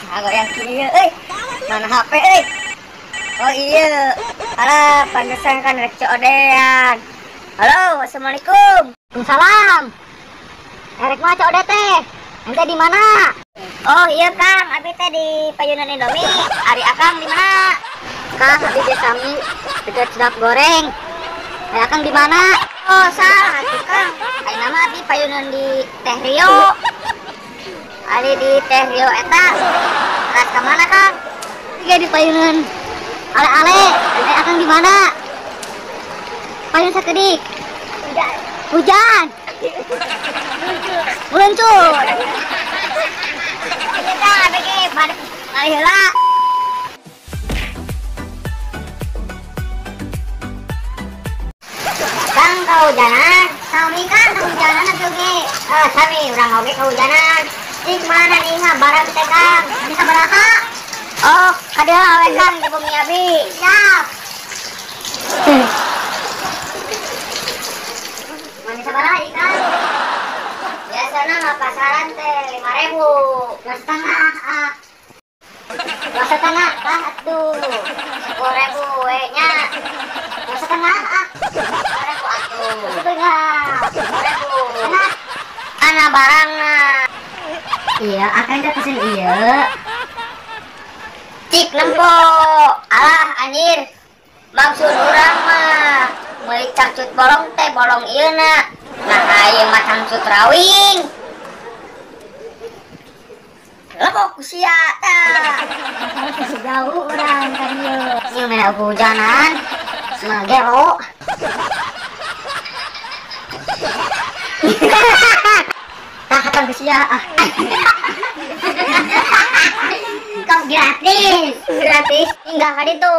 Goyang kieu euy. Mana HP euy? Oh iya. Alah, pantesan kan rek codean. Halo, assalamualaikum. Waalaikumsalam. Erek mah code teh. Ente di mana? Oh iya Kang, abi teh di Payunan Indomie. Ari Akang di mana? Kang, abi di Sami dekat Sedap Goreng. Ari Akang di mana? Oh, salah atuh Kang. Ayeuna mah abi payunan di Teh Rio. Ari di Teh Rio eta. Teras ka mana Kang? Iya di payunan Ale-ale. Ari Akang di mana? Payun sakedik. Hujan. Hujan. Meluncur. Iya Kang, abi ge balik heula. Kang kahujanan, sami Kang kahujanan atuh ge. Sami urang oge kahujanan. Cing mana nih barang teh Kang? Bisa sabaraha? Oh, kadieu awe Kang di bumi abi. Siap. Mana sabaraha ieu Kang? Biasana mah pasaran teh 5.000. 2,5 ah. 2,5 kah atuh. 10.000 we nya. 2,5 ah. 10.000 atuh. 2,5. 10.000. Ana barangna. Iya, akang teh pesen ieu. Cik nempo. Alah anjir. Maksud urang mah meuli cangcut bolong teh bolong ieu na. Nah, ieu mah cangcut rawing. Lebok sia tah. Jauh urang ka dieu. Ieu mah hujanan. Mah gelo. Tah hatang sia ah. Kau gratis. Gratis hingga ka ditu.